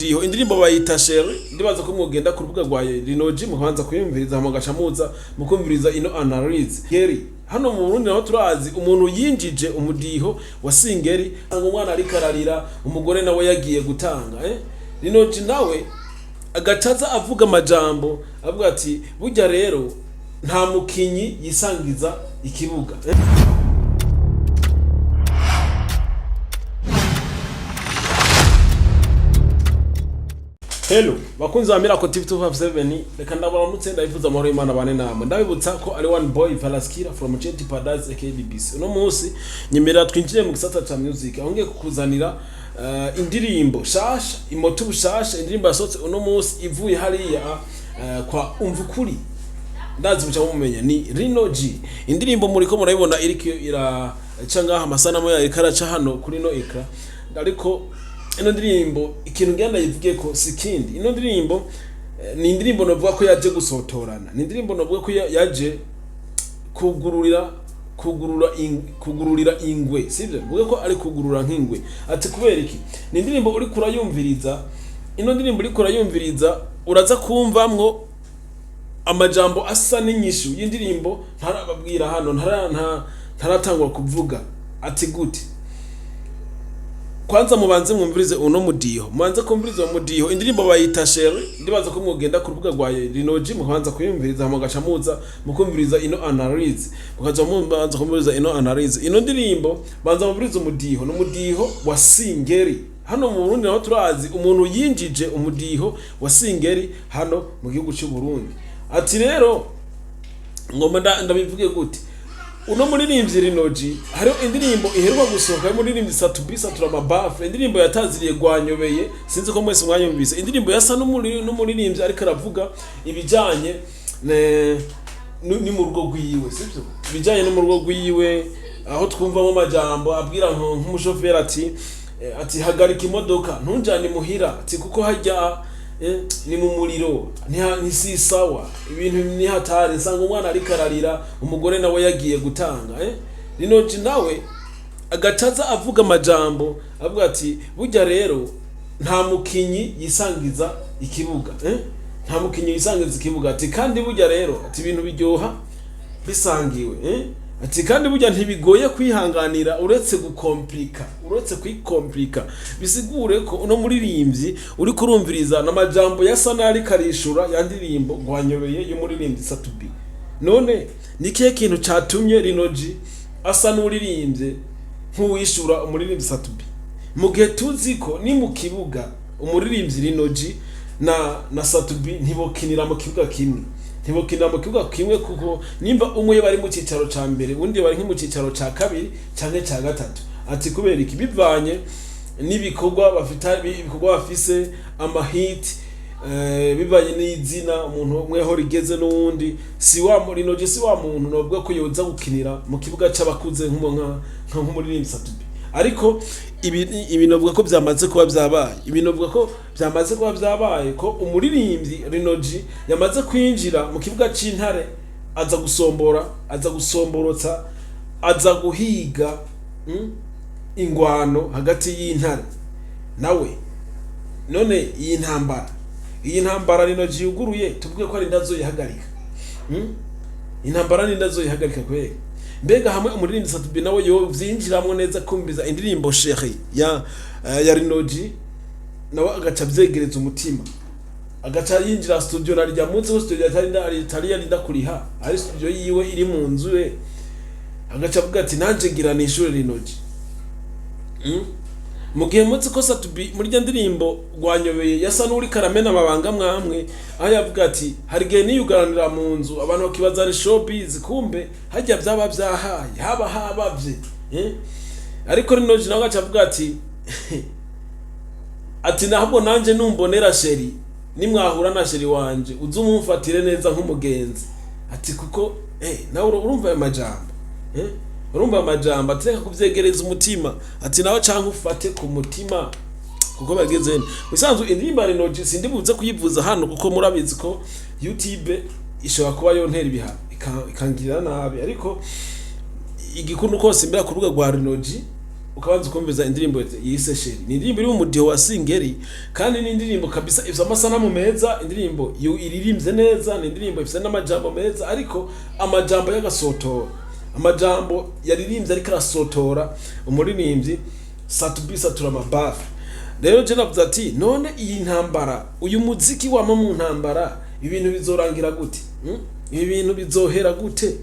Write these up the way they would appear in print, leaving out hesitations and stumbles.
Iyo indirimbo bayita Chérie. Ndibaza ko mwogenda ku rubuga rwa Lino G mukabanza kuyumviriza, hama mugaca muza mukumviriza ino analyse. Geri hano mu Burundi naho turazi umuntu yinjije umudiho wa singeri, ngo umwana ariko ararira, umugore nawe yagiye gutanga. Lino G nawe agacaza avuga amajambo, avuga ati burya rero nta mukinyi yisangiza ikibuga. Hello bakunzi ba Miracle TV 257, reka ndabaramutse, ndabifuza amahoro y'Imana bane namwe. Ndabibutsa ko ari one boy Valaskira from Cheti Paradise aka BBC. Uno munsi nyemerera twinjire mu gisata ca music, aho ngiye kukuzanira indirimbo shasha, imoto bushasha, indirimbo yasohotse uno munsi ivuye hariya kwa Umvukuri. Ndazi muca mumenya ni Lino G. Indirimbo muriko murayibona iriko iraca ngaha, amasanamu yayo iriko araca hano kuri no écran. Ariko ino ndirimbo, ikintu ngenda yivuge ko si kindi, ino ndirimbo ni indirimbo novuga ko yaje gusotorana, ni indirimbo novuga ko yaje kugururira kugururira ingwe, sivyo? Mvuge ko ari kugurura nk'ingwe. Ati kubera iki? Ni indirimbo uriko urayumviriza, ino ndirimbo uriko urayumviriza, uraza kumvamwo amajambo asa n'inyishu y'indirimbo ntarababwira hano, ntaratangura kuvuga. Ati gute? Kwanza mubanze mwumvirize uno mudiho, mubanze kumviriza uwo mudiho. Indirimbo bayita Chérie. Ndibaza ko mwogenda ku rubuga rwa Lino G mukabanza kuyumviriza, hama mugaca muza mukumviriza ino analyse, mukaza mubanza kumviriza ino analyse. Ino ndirimbo, banza mumvirize umudiho, ni umudiho wa singeri. Hano mu Burundi naho turazi umuntu yinjije umudiho wa singeri hano mu gihugu cy'u Burundi. Ati rero ngomba ndabivuge gute? Uno muririmbyi Lino G, hariho indirimbo iheruka gusohoka y'umuririmbyi Sat-B, Satura Mabafe, indirimbo yataziriye Gwanyobeye. Sinzi ko mwese mwayumvise. Indirimbo yasa n'umuririmbyi ariko aravuga ibijanye ni mu rugo rwiwe, sibyo? Ibijanye no mu rugo rwiwe, aho twumvamo amajambo abwira nk'umushoferi ati hagarika imodoka, ntunjane muhira, ati kuko hajya ni mu muriro, ntisisawa, ibintu ni hatari, nsanga umwana ariko ararira, umugore nawe yagiye gutanga. Lino G nawe agacaza avuga amajambo, avuga ati burya rero nta mukinyi yisangiza ikibuga. Nta mukinyi yisangiza ikibuga. Ati kandi burya rero, ati ibintu biryoha bisangiwe. Ati kandi burya ntibigoye kwihanganira uretse gukomplika, uretse kwikomplika. Bisigure ko uno muririmbyi uri kurumviriza n'amajambo yasa n'ari karishura ya ndirimbo Gwanyobeye y'umuririmbyi Sat-B. None ni kihe kintu catumye Lino G asa n'uririmbye nk'uwishura umuririmbyi Sat-B, mu gihe tuzi ko ni mu kibuga umuririmbyi Lino G na Sat-B ntibokinira mu kibuga kimwe? Ntibokinira mu kibuga kimwe, kuko nimba umwe bari mu cicaro ca mbere, undi bari nko mu cicaro ca kabiri canke ca gatatu. Ati kubera iki? Bivanye n'ibikorwa bafite, ibikorwa bafise, amahit, bivanye n'izina umuntu umwe aho rigeze n'uwundi. Si wa Lino G, si wa muntu novuga ko yoza gukinira mu kibuga c'abakuze nk'umuririmbyi Sat-B. Ariko ibi novuga ko byamaze kuba byabaye, ibi novuga ko byamaze kuba byabaye, ko umuririmbyi Lino G yamaze kwinjira mu kibuga c'intare, aza gusombora, aza gusomborotsa, aza guhiga ingwano hagati y'intare nawe. None iyi ntambara Lino G yuguruye, tuvuge ko ari ndazoyihagarika? Intambara ni ndazoyihagarika kweri? Mbega hamwe umuririmbyi Sat-B nawe yo vyinjiramwo neza kumviza indirimbo Chérie ya Lino G, nawe agaca avyegereza umutima, agaca yinjira studio na rya munsi ko studio atari yarinda kuriha, ari studio yiwe iri mu nzu ye, agaca avuga ati nanje ngira nishure Lino G. Mu gihe munsi ko Sat-B muri rya ndirimbo Rwanyobeye yasa n'uri karamena amabanga mwamwe, aho yavuga ati hari igihe niyugaranira mu nzu, abantu bakibaza ari showbiz, kumbe hajya byaba byahaye haba habavye. Ariko Lino G nawe agaca avuga ati ntabwo nanje numbonera chérie, nimwahura na chérie wanje uze umumfatire neza nk'umugenzi, ati kuko nawe urumva ayo majambo, urumva amajambo, ati reka kuvyegereza umutima, ati nawe canke ufate ku mutima kuko bageze hano. Bisanzwe indirimbo ya Lino G sindi buze kuyivuza hano, kuko murabizi ko YouTube ishobora kuba yontera ibihano, ikangirira nabi. Ariko igikuru kose imbere ku rubuga rwa Lino G Ukabanza ukumviza indirimbo yise Chérie. Ni indirimbo iri mu mudiho wa singeri, kandi ni indirimbo kabisa ifite amasanamu meza, indirimbo iririmbye neza, ni indirimbo ifite n'amajambo meza, ariko amajambo y'agasotora, amajambo yaririmbye ariko arasotora umuririmbyi Sat-B satura amabafu. Rero je navuze ati: "None iyi ntambara, uyu muziki wama mu ntambara, ibintu bizorangira gute? Ibi bintu bizohera gute?"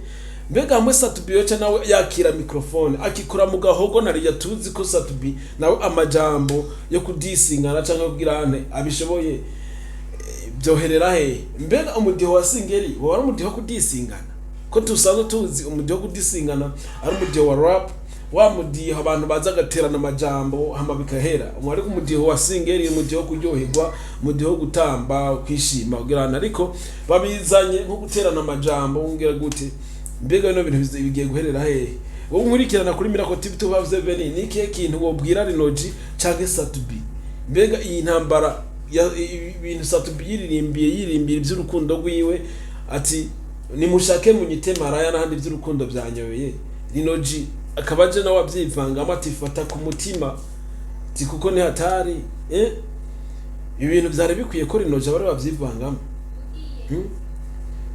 Mbega hamwe Sat-B yoca nawe yakira microphone akikora mu gahogo, nariya tuzi ko Sat-B nawe amajambo yo kudisingana canke kugira ante abishoboye, byoherera hehe? Mbega umudiho wa singeri woba ari umudiho wo kudisingana, ko tusanzwe tuzi umudiho wo kudisingana ari umudiho wa rap, wa mudiho abantu baza gaterana amajambo hama bikahera? Ariko umudiho wa singeri, umudiho wo kuryoherwa, umudiho wo gutamba, kwishima, kugira, ariko babizanye nko guterana amajambo, wongera gute? Mbega bino bintu bigiye guherera hehe? Wowe nkurikirana kuri Miracle TV 257, ni ikihe kintu wobwira Lino G canke Sat-B? Mbega iyi ntambara ibintu Sat-B yiririmbiye iby'urukundo rwiwe, ati: "Nimushake munyite maraya n'ahandi iby'urukundo byanyobeye", Lino G akaba aje nawe abyivangamo ati: "Fata ku mutima", ati kuko ni hatari, eh? Ibintu byari bikwiye ko Lino G bari babyivangamo,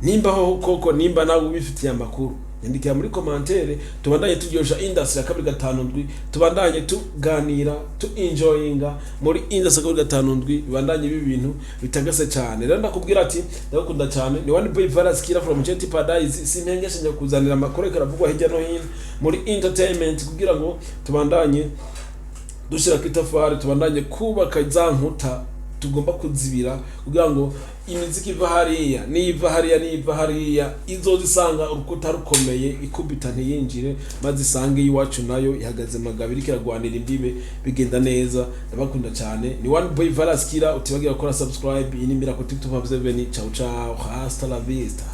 Nimba ho koko, nimba nawe ubifitiye amakuru, nyandikira muri commentaire. Tubandanye turyosha industry ya 257, tubandanye tuganira, tu enjoyinga muri industry ya 257, bibandanye ibi bintu bitagase cyane. Rero ndakubwira ati ndagukunda cyane. Ni One Boy Virus Killer from Jet Paradise. Simpengeshe kuzanira amakuru ariko aravugwa hirya no hino muri entertainment, kugira ngo tubandanye dushyira ku itafari, tubandanye kubaka za nkuta tugomba kuzibira, kugira ngo imiziki iva hariya niva hariya niva hariya izoza isanga urukuta rukomeye, ikubita ntiyinjire, maze isange iwacu nayo ihagaze magabo, iriko iragwanira imbibe, bigenda neza. Ndabakunda cyane. Ni One Boy Virus Killer. Utibagira gukora subscribe. Iyi ni Miracle TV 257. Ciao ciao, hasta la vista.